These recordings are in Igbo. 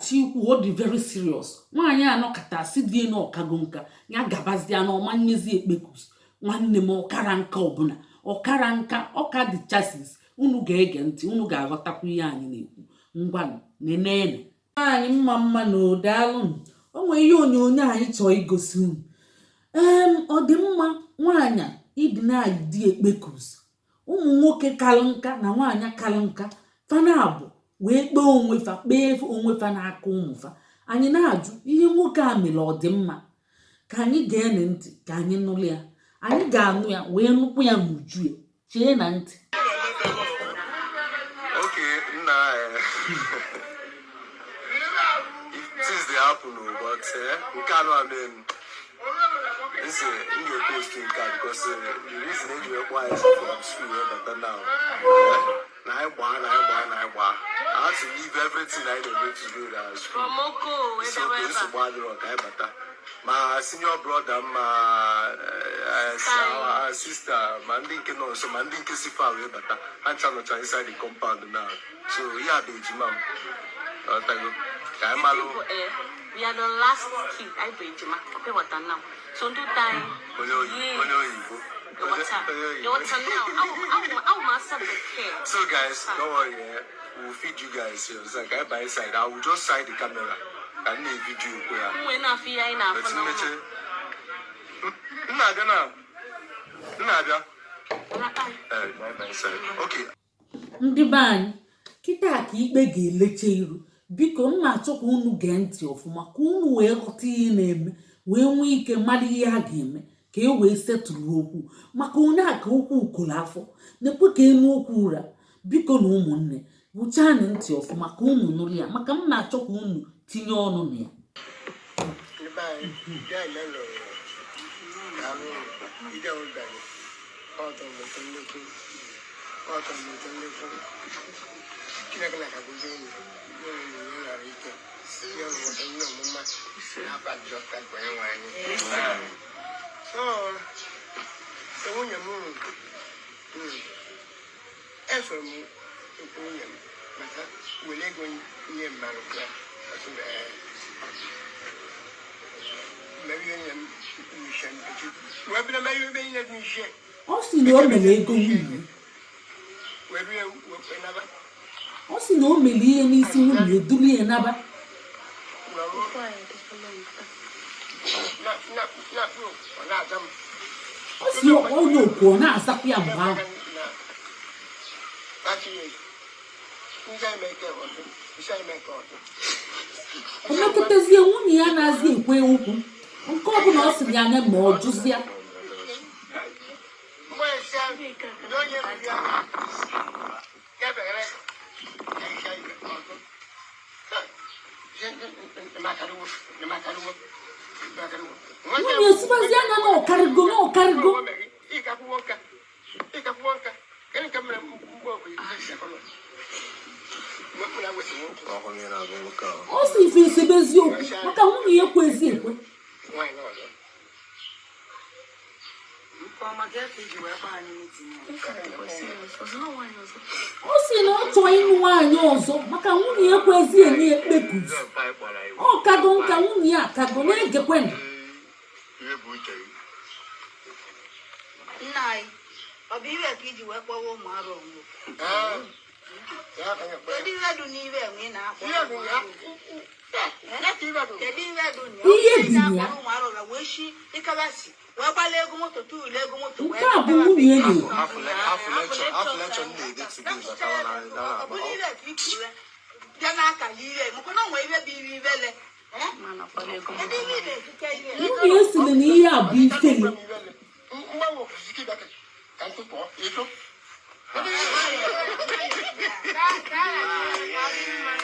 na-achọ ikwu, ọ dị very serious. Nwaanyị anọkata si die na ọkago nka, ya gabazia na ọma nyezi ekpekus. Nwanne m, ọkara nka ọbụla, ọkara nka, ọka dị chasis. Unu ga-ege ntị, unu ga-aghọtakwa ihe anyị na-ekwu. Ngwa, nenene anyị. Mma mma na odaalụnụ. O nwere ihe onyonyo anyị chọọ igosi unu. Ee, ọ dị mma nwaanyị ịdị na-adị ekpekus. Ụmụ nwoke kalụ nka na nwaanyị kalụ nka, fana abụ wee kpee onwe fa, kpee onwe fa n'aka ụmụ fa. Anyị na-ajụ ihe nwoke a mere, ọ dị mma? Ka anyị gee ntị, ka anyị nụrụ ya. Anyị ga-anụ ya wee nụkwu ya n'uju ya. Chee na ntị. Okay, nna, things dey happen o, but nke anụ a mee m nsị m ga-epost nke a because the reason eji wee kpọọ anyị from school wee bata now, na anyị gbaa, na anyị gbaa, na anyị gbaa. I had to leave everything anyị na-eme to go na school. From Oko wee So bịawa okay, ebe a. Nsogbu adịrọ, ka anyị bata. Ma senior brother m, ma our sister, ma ndị nke nọ nso, ma ndị nke si far wee bata, ha ncha nọcha inside the compound now. So ihe a bụ ejima m. Ọtago ka anyị malụ. People, we are the last kid. Anyị bụ ejima. Okay, what now? So ndị ụta anyị. Onye oyibo, onye oyibo. Ịghọta? Onye oyibo. Ịghọta now? Awụ m asa bekee. So guys, don't worry, eh? We'll feed you guys here. It's like I by inside. I will just side the camera. Ka m na-evideo okwu ya. M wee na-afụ ihe anyị na-afụ But n'ụlọ. mmeche. M na-abịa na. M na-abịa. Eh, bye bye inside. Okay. Ndị be anyị, kịta ka ikpe ga-eleche iru. Biko, m na-achọ ka unu gee ntị ọfụma ka unu wee ghọta ihe na-eme, wee nwee ike mara ihe a ga-eme ka e wee setụrụ okwu, maka onye a ka okwu ukoro afọ na-ekwe ka enu okwu ụra. Biko na ụmụnne, gwụchanụ ntị ọfụma ka unu nụrụ ya, maka m na-achọ ka unu tinye ọnụ na ya. Ndị be anyị bịa eme nụ daalụ ije ụbịanyị. Ọ tọrọ m ụtọ nnukwu, ọ tọrọ m ụtọ nnukwu. Chineke na-akagozi unu, nye unu nye nara ike, nye unu ụtọ nye ọmụma n'afa Jizọs Kraịst bụ onye nwe anyị. So nwunye m, esoro m ekwu nwunye m maka were ego nye mmadụ ya. Ọ sị m, ee, mmeri nye m n'ishe mpechi wee bido mere ebe niile dị n'ishe. Ọ sị na o mere ego nwunye. Wee bido wee naba. Ọ sị na o mere ihe n'isi nwunye, eduru ya naba. Wee na na na ọ na-aza m. Ọ sị onye okwu, ọ na-azakwa ya mgbe ahụ. Na 30 years ndị anyị mee nke ọzọ, isi anyị mee nke ọzọ. O mekọtazie, nwunye ya na-azị ekwe okwu nke ọbụla ọ sịrị ya anya, ma ọ jụzịa. Mgbe esi ndị onye ruru ya ya bịara ya isi anyị ọzọ. Makariwo, makariwo. Nwunye esibazi anya na ọkarịgo, na ọkarịgo. Ịgakwuwo nka, ịgakwuwo nka. Kedu nke mere mgbe ọbụ isi akọrọ mgbe na wesị nwoke? Ọhụrụ ya na-abụ nwoke ahụ. Ọ sị ife esebe eziokwu, maka nwunye ya ekwezi ekwe. Nwaanyị ọzọ. Ọ maka ya ka iji wee kpọọ anyị meeting a? Ọ sị na ọ chọọ ịnụ nwaanyị ọzọ, maka nwunye ya ekwezi enye ekpekus. Ọ kago nka, nwunye ya akago na-egekwenụ. Ihe bụ uche gị? Nna anyị, ọ bụ iwe ka iji wee kpọwa ụmụ arụ onwe? Ya ka ya kpọọ. Kedu ihe dị n'iwe enwe ị na-akpọ Ihe dị ụmụ ya. arụ? Ya ka ibe dị. Kedu ihe dị na ya? Ihe Ị dị na ya. na-akpọrọ ụmụ arụ ụra wee shi ịkabasi wee gbala ego moto tuule ego moto wee Nke a bụ nwunye ya na-ekwu. Half lecture m na-ede today batara na Ọ bụrụ iwe ka i kwuru bịa n'akara iwe, maka na o nwere iwe bụ iwe ibele. Kedu ihe ị na-ekwuke iwe? Nwunye ya sịrị na ihe a bụ ifele. Mgbanwe ofusike bịa ka ntụpọ ịjụ.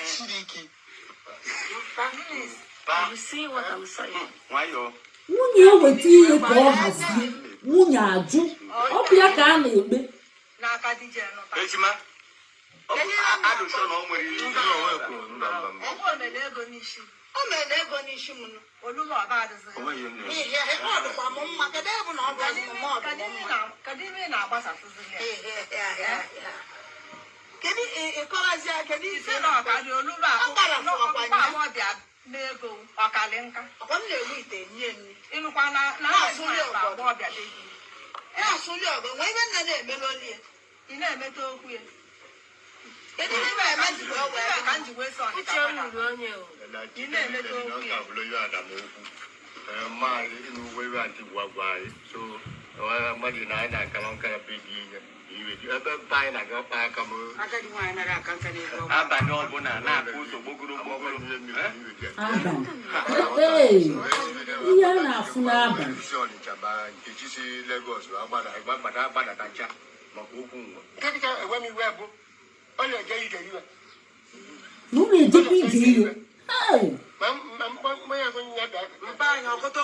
Chiriki. You see what I'm saying? Nwayọọ. Nwunye eweta ihe ka ọ hazie, nwunye ajụ. Ọ bụ ya ka a na-ekpe. N'aka DJ nụta. Ejima. Ọ bụ adụsọ na o nwere ihe. Onwe kwuru mba, mba, mba. O mere ego n'isi, o mere ego n'isi m nụ olume ọba adịzị. O nweghị ihe m na-eme. Ihe ọ dịkwa m mma. Kedu ebe na ọ bụ m, ọ dị m mma. Kedu ebe ị na-agbasasịzi ya? Kedu ịkọwazie, kedu ife Ise na ọkali olulu Ọ gara fụọkwa mkpa ya. agbọbịa n'ego ọkali nka. Ọkwa m na-ewu ite nye nri. Ịnụkwa na Na-asụli ọgọdọ. agbọbịa be gị. Na-asụli ọgọ nwee ibe nna na-emere oli ya. Ị na-emeta okwu ya. Kedu ibe eme jikwa ọgwụ Ibe ya? ka m ji wee sọ Ọnịcha Uche gbada. ruru onye o. Ị na-emeta okwu ya. Maazị ịnụ ebe atị gwa anyị so mmadụ na anyị na-akara nka ya be gị ihe iwe ebe mpa anyị na-aga ọkpa aka m. Agadi nwaanyị nara aka nka n'ego ọgwụ. Abalị ọbụla na-akụ ụzọ gbogoro gbogoro. Abalị. Ee, ihe a na-afụ n'abalị. Si Ọnịcha baa Nkechi si Legọs agbadatacha maka okwu nwa nke dịka enwe m iwe bụ ọ na-eje ije iwe. Na unu ejekwa ije ihe. Hey! Mpa anyị, ọkọtọ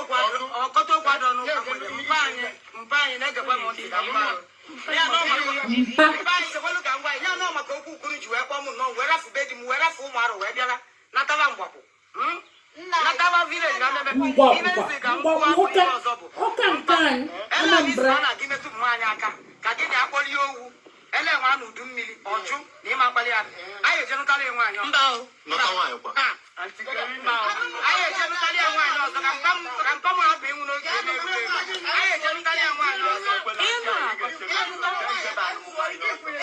kwado n'ụka nwere mpa anyị. Mpa anyị na-egekwa m ntị ka m gwa ya na ọ maka Mpa. Mpa anyị, chekwalụ ka m gwa ya ya na ọ maka okwu kwuru ji wee kpọọ m nnọọ, wee rafu be di m, wee rafu ụmụ arụ, wee bịara nataba mgbapụ. Nataba village na mmemme. Ibe Mgbapụkwa nsị ka m mgbapụ kwuo ụka ihe ọzọ bụ ụka nke anyị ele isi Anambra. ọ na-aga imetụ mma anyị aka ka gị na-akpọli owu ele nwa na udu mmiri ọjụ na ịma mkpali ya anyị ejenụtara ya nwaanyị ọzọ. Mba o. Nọta nwaanyị kwa. Ah, mba o. Anyị ejenụtara ya nwaanyị ọzọ ka mpa m hapụ ịnwụ n'oge na-erute eru. Anyị ejenụtara ya nwaanyị ọzọ. Ịnụ akọ.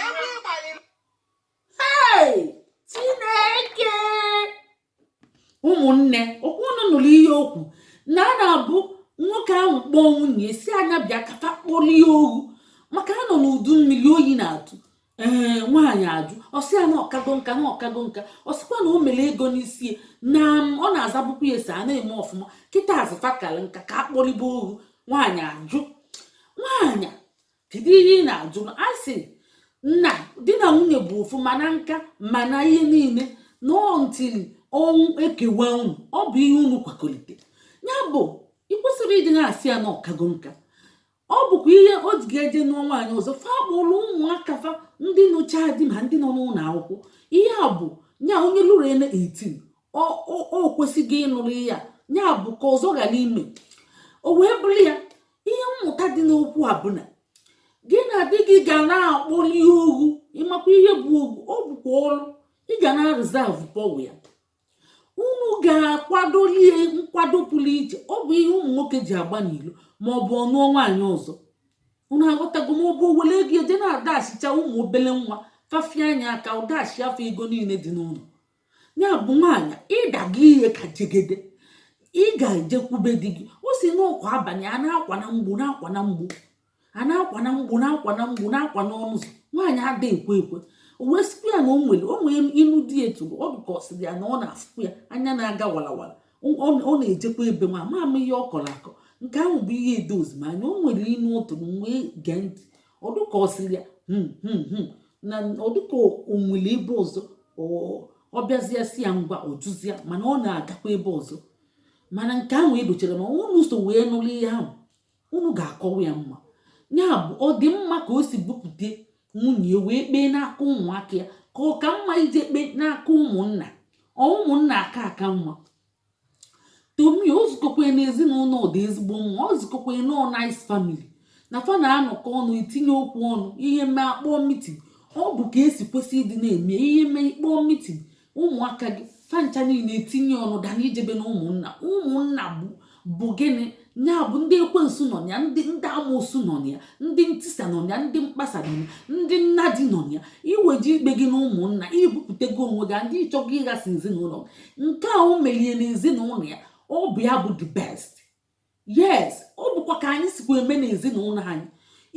Egwu ịgbalị. Hey! Chineke! Ụmụnne, okwu unu nụrụ ihe okwu na a na-abụ nwoke ahụ kpọọ nwunye si anya bịa kafa kpọlie ohu maka a nọ n'udu mmiri, oyi na-atụ. Ee, nwaanyị ajụ, ọsị ya na ọkago nka, na ọkago nka. Ọ sịkwa na o mere ego n'isi na ọ na-azabụkwa ya esi a na-eme ọfụma kịta azụfa kara nka ka akpọlibe ohu. Nwaanyị ajụ. Nwaanyị, kedu ihe ị na-ajụ? A sị nna di na nwunye bụ ofu, mana nka, mana ihe niile nọọ ntili ọnwụ ekewa unu. Ọ bụ ihe unu kwakọrịta ya bụ ị kwesịrị ịdị na-asị ya na ọkago nka. Ọ bụkwa ihe o ji ga-eje nụọ nwaanyị ọzọ. Fa kpọrọ ụmụaka fa, ndị nụcha di ma ndị nọ n'ụlọ akwụkwọ. Ihe a bụ nya onye lụrụ ene 18, o kwesịghị ịnụrụ ihe a. Ya bụ ka ọzọ ghara ime. O wee bụrụ ya, ihe mmụta dị n'okwu a bụ na gị na di gị ga na-akpọli ohu. Ịmakwa ihe bụ ohu? Ọ bụkwa ọrụ ị ga na reserve power ya. Unu ga-akwadolie nkwado pụrụ iche. Ọ bụ ihe ụmụ nwoke ji agba n'ilo ma ọ bụ ọnụọ nwaanyị ọzọ. Unu aghọtago? Ma ọ bụ owele ego eje na-ada achịcha ụmụ obele nwa fafie anya aka ụdachi afọ ego niile dị n'ụlọ. Ya bụ, nwaanyị, ịdaga ihe ka jegede, ị ga-ejekwube di gị. O si n'ọkwa abalị a na-akwa na mgbu, na-akwa na mgbu, a na-akwa na mgbu, na-akwa na mgbu, na-akwa n'ọnụ ụzọ. Nwaanyị ada ekwe ekwe. O wee sikwa ya na o nwere ilu dị eturu ọ bụ ka ọ sịrị ya na ọ na-afụkwa ya anya na-aga walawala. Ọ na-ejekwa ebe nwa ama ama ihe ọ kọrọ akọ. Nke ahụ bụ ihe edozi ma anya. O nwere inu ọ tụrụ m wee gee ntị. Ọ dịka ọ sịrị ya na ọ dịka o nwere ebe ọzọ ọ bịazie si ya ngwa, ọ jụzie, mana ọ na-agakwa ebe ọzọ. Mana nke ahụ edochere ma unu so wee nụrụ ihe ahụ, unu ga-akọwa ya mma. Ya bụ, ọ dị mma ka o si bupute nwunye wee kpee n'aka ụmụaka ya, ka ọ ka mma ije kpee n'aka ụmụnna. Ọ ụmụnna aka aka mma tomi. O zukọkwa n'ezinụlọ dị ezigbo mma. Ọ zukọkwa nọ nice family na fa na-anọkọ ọnụ, itinye okwu ọnụ, ihe mee akpọọ meeting. Ọ bụ ka esi kwesị ịdị na-eme ihe mee, ịkpọọ meeting ụmụaka gị fancha niile etinye ọnụ dana ijebe na ụmụnna. Ụmụnna bụ gịnị? Ya bụ ndị ekwensu nọ na ya, ndị amoosu nọ na ya, ndị ntisa nọ na ya, ndị mkpasa nọ na ya, ndị nnadi nọ na ya. Iweji ikpe gị na ụmụnna, ibupụtego onwe gị ndị ịchọgo ịghasa ezinụlọ. Nke a o merie na ezinụlọ ya, ọ bụ ya bụ the best. Yes, ọ bụkwa ka anyị sikwa eme n'ezinụlọ anyị.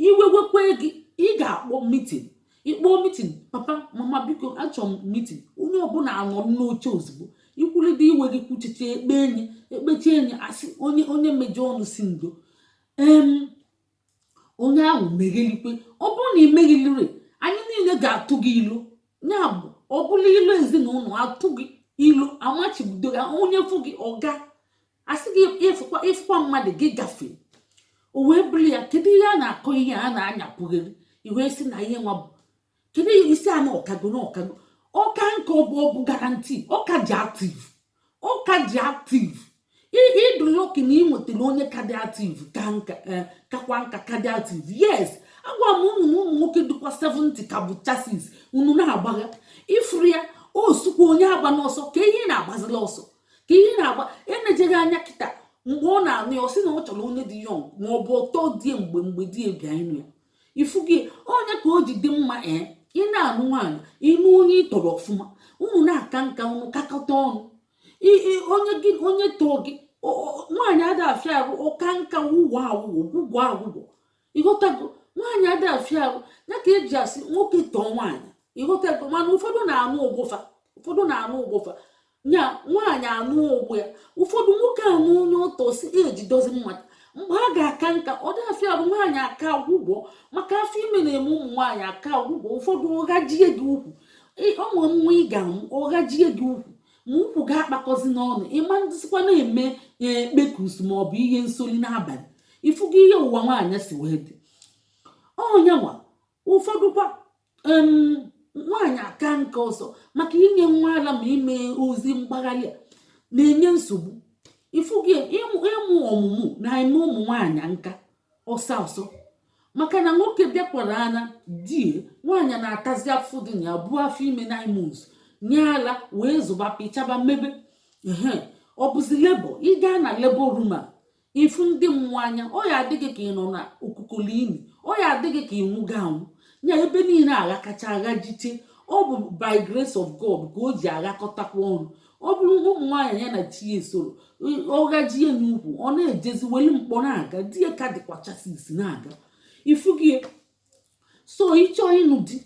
Iwe wekwe gị, ị ga-akpọ meeting. Ịkpọ meeting, "Papa, mama, biko, achọrọ m meeting." Onye ọbụla anọ n'oche ozugbo. Ikwulide iwe gị, kwuchiche, ekpe enyi, ekpechi enyi, asị onye onye mejọ ọnụ si ndo onye ahụ meghelikwe. Ọ bụrụ na ị meghiliri, anyị niile ga-atụ gị ilu. Ya bụ, ọ bụla ilu ezinụlọ atụ gị ilu, amachibido ya. Onye fụ gị, ọga asị gị ịfụkwa ịfụkwa mmadụ gị gafee. O wee bụrụ ya, kedu ihe a na-akọ, ihe a na-anyapụghịrị iwee sị na ihe nwa bụ kedu isi a na ọkago na ọkago ọka nke ọ bụ guarantee. Ọka dị active, ọka dị active. Ịdụ lucky na ị nwetara onye ka dị active, ka nka, kakwa nka, ka dị active. Yes, Agwa m unu na ụmụ nwoke dịkwa 70 ka bụ chassis. Unu na-agbagha ifuru ya, o sukwa onye agba n'ọsọ. Ka ihe na-agbazila ọsọ, ka ihe na-agba enejeghị anya kịta. Mgbe ọ na-anụ ya, ọ sị na ọ chọrọ onye dị young, ma ọ bụ ọtọ die mgbe di bịa ịnụ ya. Ifu gị onye ka o ji dị mma. Ee, ị na-anụ nwaanyị, ịnụ onye ị tọrọ ọfụma, unu na-aka nka, unu kakọta ọnụ. Onye gị, onye tọọ gị. Nwaanyị ada afịa arụ ụka nka, wụgwọ agwụgwọ, gwụgwọ agwụgwọ. Ịghọtago? Nwaanyị ada afịa arụ ya ka eji asị nwoke tọọ nwaanyị. Ịghọtago? Mana ụfọdụ na-anụ ụgbụfa, ụfọdụ na-anụ ụgbụfa nya nwaanyị anụ ụgbụ ya, ụfọdụ nwoke anụ onye ọtọ si ejidozi mmadụ. Mgbe a ga-aka nka, ọ dị afịa arụ nwaanyị aka agwụgwọ, maka afọ ime na-eme ụmụ nwaanyị aka agwụgwọ. Ụfọdụ ụghajie gị ukwu, onwe nwa ị ga-amụ, ụghajie gị ukwu, ma ukwu ga-akpakọzi n'ọnụ. Ịma ndịsịkwa na-eme ekpekus ma ọ bụ ihe nsoli n'abalị. Ifugo ihe ụwa nwaanyị si wee dị ọnyanwa. Ụfọdụ kwa nwaanyị aka nke ọzọ maka inye nwa ara, ma ime ozi mgbagharị a na-enye nsogbu. Ifugo ịmụ ọmụmụ na-eme ụmụ nwaanyị nka ọsọ ọsọ, maka na nwoke bịakwara anya die, nwaanyị na-atazi afụ dị na ya, buo afọ ime 9 months, nye ala wee zụba, pịchaba, mebe ehe. Ọ bụzi labour, ị gaa na labour room a, ifu ndị mmụọ anya, ọ ya adịghị ka ị nọ na okukolo imi, ọ ya adịghị ka ịnwụgo anwụ nya. Ebe niile aghakacha aghajite. Ọ bụ by grace of God ka o ji aghakọtakwa ọnụ. Ọ bụrụ ụmụ nwaanyị ya na chi esoro, ọ gajie n'ukwu, ọ na-ejezi weli mkpọ na-aga, di ya ka dịkwa chassis na-aga. Ifugie so ịchọọ ịnụ di,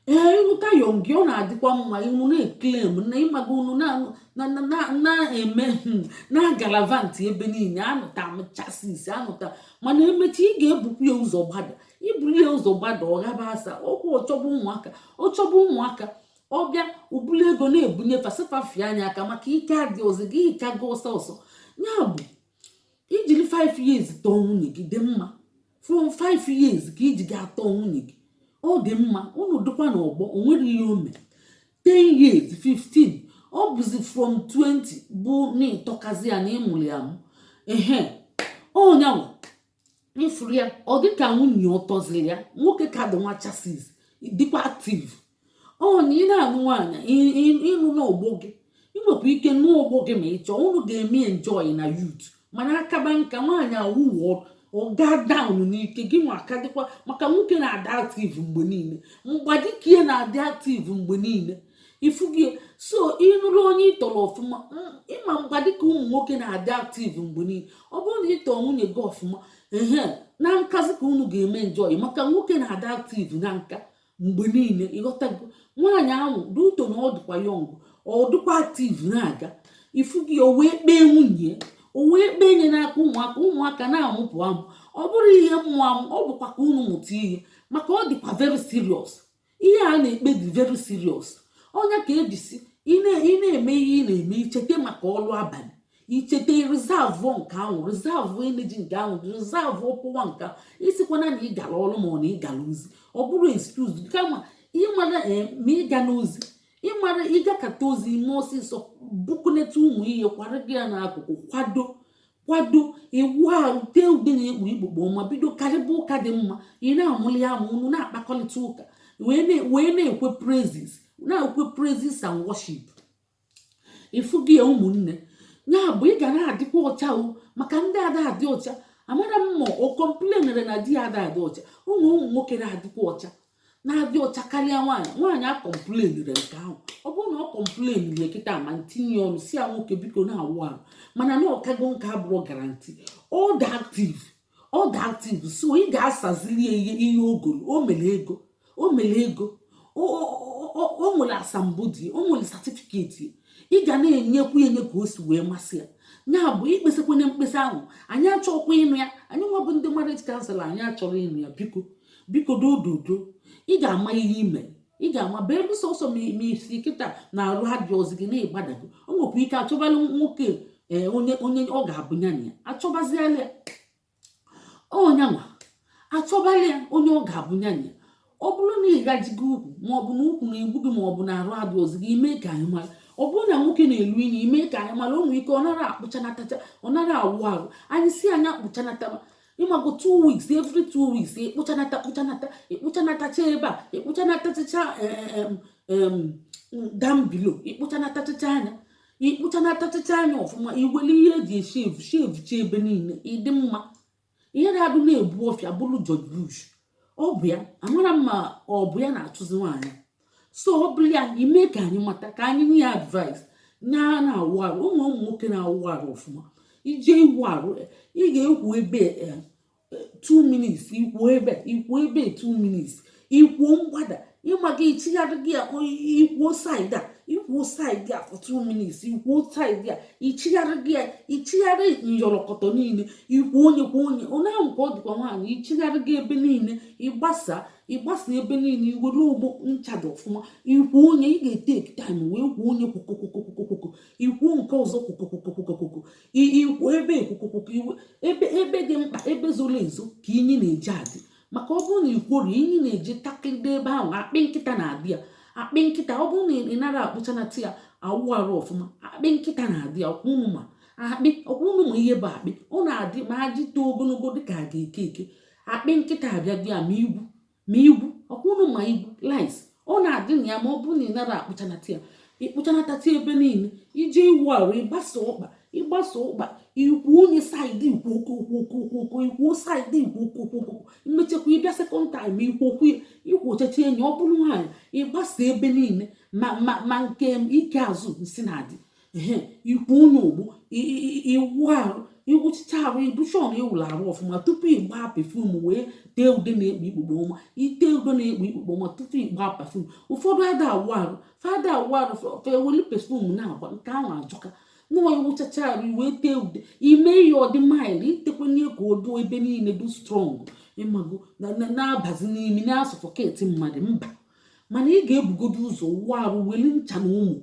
ee, ịnụta young, ọ na-adịkwa mma. Unu na-eclaim na ịmaga, unu na-eme na-agallivant ebe niile. Anụta m chassis anụta, mana emechi ị ga-ebukwu ya ụzọ gbada, iburu ya ụzọ gbada, ọ ghaba asa okwu. Ọchọba ụmụaka, ọchọba ụmụaka, ọbịa ubulu ego na-ebunye fasịfafie anya aka, maka ike adị ọzọ gị ka ga ọsọ ọsọ. Ya bụ ijiri 5 years tọọ nwunye gị dị mma. From 5 years ka iji ga-atọ nwunye gị, ọ dị mma. Unu dịkwa n'ọgbọ, o nwere ihe o mere. 10 years, 15, ọ bụzi from 20 bụ na ịtọkazi ya na ịmụrụ ya amụ. Ehe, ọnyanwa ifuru ya, ọ dịka nwunye ọ tọziri ya. Nwoke ka dị nwa chassis, dịkwa active. Ọ na ị na-anụ nwaanyị, ịnụ n'ọgbọ gị, ị nwekwa ike n'ọgbọ gị ma ị chọọ. Unu ga-eme enjoy na youth, mana akaba nka, nwaanyị awụwọ, ọ gaa down n'ike gị nwa aka dịkwa, maka nwoke na-adị active mgbe niile, mgbadike na-adị active mgbe niile. Ifu gị so ịnụrụ onye ịtọrọ ọfụma, ịma mgbadike ụmụ nwoke na-adị active mgbe niile. Ọ bụrụ na ịtọ nwunye gị ọfụma, ehe, na nkazi ka unu ga-eme enjoy, maka nwoke na-adị active na nka mgbe niile. Ịghọtago? Nwaanyị ahụ dị ụtọ na ọ dịkwa young, ọ dịkwa active na-aga. Ifu gị, o wee kpee nwunye, o wee kpee nye n'aka ụmụaka, ụmụaka na-amụpụ amụ. Ọ bụrụ ihe mmụọ amụ, ọ bụkwa ka unu mụta ihe, maka ọ dịkwa very serious. Ihe a na-ekpe dị very serious. Ọnya ka ejisi ị na-eme ihe ị na-eme, ichete maka ọlụ abalị, ichete reserve nke ahụ, reserve energy nke ahụ, reserve pụwa nke ahụ. Isikwana na ị gara ọrụ ma ọ na ị gara ozi, ọ bụrụ excuse. Kama ịmara ma ịga n'ozi, ịmara ịgakata ozi ime ọsịsọ, bukuneta ụmụ ihe, kwara gị ya n'akụkụ, kwado kwado iwu ahụ, tee ude na-ekpu ikpukpo ọma, bido karịba ụka dị mma. Ị na-amụli amụ, unu na-akpakọrịta ụka, wee na-ekwe praises, na-ekwe praises and worship. Ifu gị ya, ụmụnne, ya bụ ị ga na-adịkwa ọcha o, maka ndị ada adị ọcha. Amara m ma ọ complainere na di ya ada adị ọcha. Ụmụ ụmụ nwoke na-adịkwa ọcha, na-adị ọcha karịa nwaanyị. Nwaanyị a complainere nke ahụ, ọ bụrụ na ọ complainere kịta, ma ntinye ọnụ si ya, nwoke biko na-awụ ahụ, mana na ọkago nke abụrụ guarantee. Ọ dị active, ọ dị active, so ị ga-asazili ya ihe ogolo. O mere ego, o mere ego, o nwere asambodo, o nwere certificate. Ị ga na-enyekwu enye ka o si wee masị ya. Ya bụ ikpesakwana mkpesa ahụ, anyị achọkwa ịnụ ya. Anyị nwa bụ ndị marriage counselor, anyị achọrọ ịnụ ya. Biko, biko, dododo, ị ga-ama ihe ime, ị ga-ama bụ elu sọsọ ma isi kịta na arụ adị ọzọ gị na-ịgbadago. O nwekwa ike achọbala nwoke, ee, onye ọ ga-abụ ya na ya achọbaziala ya, ọnyanwa achọbala ya onye ọ ga-abụ ya na ya. Ọ bụrụ na ị gajigo ukwu, maọbụ na ukwu na-egbu gị, maọbụ na arụ adị ọzọ gị, ime ka anyị mara. Ọ bụrụ na nwoke na-elu inyi, ime ka anyị mara. O nwere ike ọ nara akpụchanatacha, ọ nara awụ arụ anyị si anyị akpụchanataba. Ịmago, 2 weeks, every 2 weeks, ịkpụchanata, kpụchanata, ịkpụchanatacha ebe a, ịkpụchanatachacha down below, ịkpụchanatachacha anya, ịkpụchanatachacha anya ọfụma. Iwere ihe eji eshave, shavecha ebe niile, ịdị mma. Ihe na-adụ na-ebu ọfịa bụrụ George Bush, ọ bụ ya amara mma, ọ bụ ya na-achụzi nwaanyị. So ọ bụrụ ya, ime ka anyị mata, ka anyị nye ya advice na na-awụ arụ. Ụmụ ụmụ nwoke na-awụ arụ ọfụma, ije iwu arụ, ị ga-ekwu ebe 2 minutes, ikwu ebe, ikwu ebe 2 minutes, ikwuo mgbada, ịma gị ichigharị gị ya, ikwuo side a, ikwuo side a for 2 minutes, ikwuo side a, ichigharị gị ya, ichigharị nyọrọkọtọ niile, ikwu onye kwa onye onye ahụ ka ọ dịkwa nwaanyị, ichigharị gị ebe niile, ịgbasa, ịgbasa ebe niile, iwere ogbo ncha dị ọfụma, ikwu onye. Ị ga-etake time wee kwuo onye kwokwokwokwokwokwo, ikwuo nke ọzọ kwokwokwokwokwokwo, ikwu ebe kwokwokwokwo, iwe ebe ebe dị mkpa, ebe zoro ezo ka inyi na-eji adị. Maka ọ bụrụ na ikwori, inyi na-eji takịrịde ebe ahụ, akpị nkịta na-adị ya, akpị nkịta. Ọ bụrụ na ị nara akpụchanata ya awụ arụ ọfụma, akpị nkịta na-adị ya. Ọkwa unu ma akpị? Ọkwa unu ma ihe bụ akpị? Ọ na-adị ma ajị too ogologo dịka a ga-eke eke. Akpị nkịta abịa dị ya, ma igwu, ma igwu. Ọkwa unu ma igwu lice? Ọ na-adị na ya ma ọ bụrụ na ị nara akpụchanata ya. Ịkpụchanatata ebe niile, ije iwu arụ, ịgbasa ụkpa, ịgbasa ụkpa, ikwu onye side, ikwu oko okwu okwu okwu okwu, ikwu side, ikwu okwu okwu okwu. Imechakwa, ịbịa second time, ikwu okwu, ikwu ocheche enyi. Ọ bụrụ nwaanyị, ịgbasa ebe niile, ma nke ike azụ nsị na-adị ehe, ikwu onye ogbu, iwu arụ, iwuchicha arụ, ibushọn iwụrụ arụ ọfụma tupu ịgba perfume, wee tee ude na-ekpu ikpukpo ọma. Ite ude na-ekpu ikpukpo ọma tupu ịgba perfume. Ụfọdụ ada awụ arụ, fada awụ arụ, fa eweli perfume na-agba. Nke ahụ ajọka. Nọọ iwuchacha arụ, wee tee ude, ime ihe ọ dị mild, itekwenye ka o duo ebe niile, du strong. Ịmago, na-abazi n'imi, na-asuffocate mmadụ, mba. Mana ị ga-ebugodo ụzọ wụọ arụ, weli ncha na ụmụ,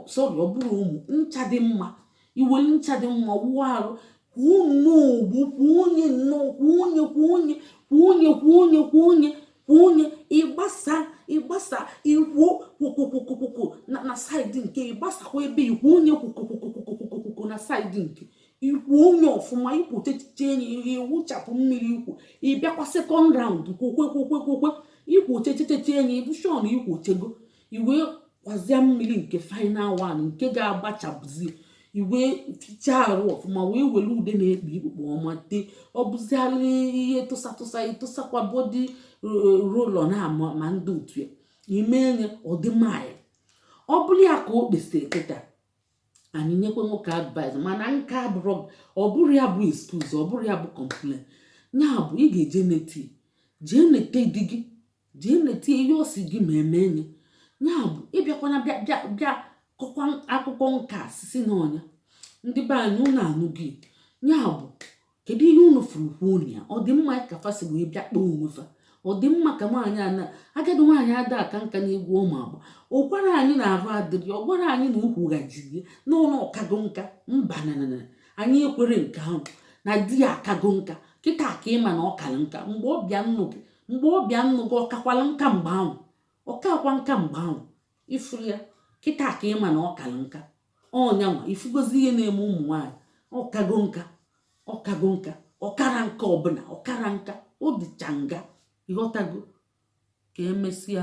sorry, ọ bụrụ ụmụ ncha dị mma, iweli ncha dị mma wụọ arụ, kwuo nnọọ ogbu, kwuo onye nnọọ, kwuo onye, kwuo onye, kwuo onye, kwuo onye, kwuo onye, kwuo onye, ịgbasa, ịgbasa, ikwuo kwokwokwokwokwokwo na side nke, ịgbasakwa ebe, ikwu onye kwokwokwokwokwokwo na side nke, ikwu onye ọfụma, ikwuchechiche enyi, iwụchapụ mmiri, ikwu, ịbịakwa second round, kwokwe kwokwe kwokwe, ikwuchechecheche enyi, ibushon ikwochego, iwe kwazia mmiri nke final one nke ga-agbachapụzi, iwe fichaa arụ ọfụma, wee were ude na-ekpu ikpukpo ọma tee. Ọ bụziala ihe tụsa tụsa, ịtụsakwa body roll-on na ama ma ndị otu ya, ime nye ọdịmanya. Ọ bụrụ ya ka o kpesịrị kịta, anyị nyekwa nwoke advice. Mana nke abụrụ, ọ bụrụ ya bụ excuse, ọ bụrụ ya bụ complain, ya bụ ị ga-eje neti, jee nete di gị, jee nete ihe o si gị ma eme nye ya bụ ịbịakwana bịa bịa bịa kọkwa akụkọ nka sisi n'ọnya. Ndị be anyị, unu anụ gị ya bụ kedu ihe unu furu kwuo na ya? Ọ dị mma ka fa si wee bịa kpọọ onwe fa? Ọ dị mma ka nwaanyị ana agadi nwaanyị ada aka nka na-egwu ụmụ agba? Ọ gwara anyị na arụ adịrị, ọ gwara anyị na ukwu gajiri n'ụlọ, ọkago nka. Mba, nanana, anyị ekwere nke ahụ na di ya akago nka. Kịta ka ịma na ọ kara nka mgbe ọ bịa nnụ gị, mgbe ọ bịa nnụ gị, ọ kakwala nka mgbe ahụ, ọ kakwa nka mgbe ahụ ifuru ya. Kịta ka ịma na ọ kara nka. Ọnyanwa ifugozi ihe na-eme ụmụ nwaanyị. Ọkago nka, ọkago nka, ọkara nka ọbụla, ọkara nka, ọ dịcha nga. Ịghọtago? Ka emesịa.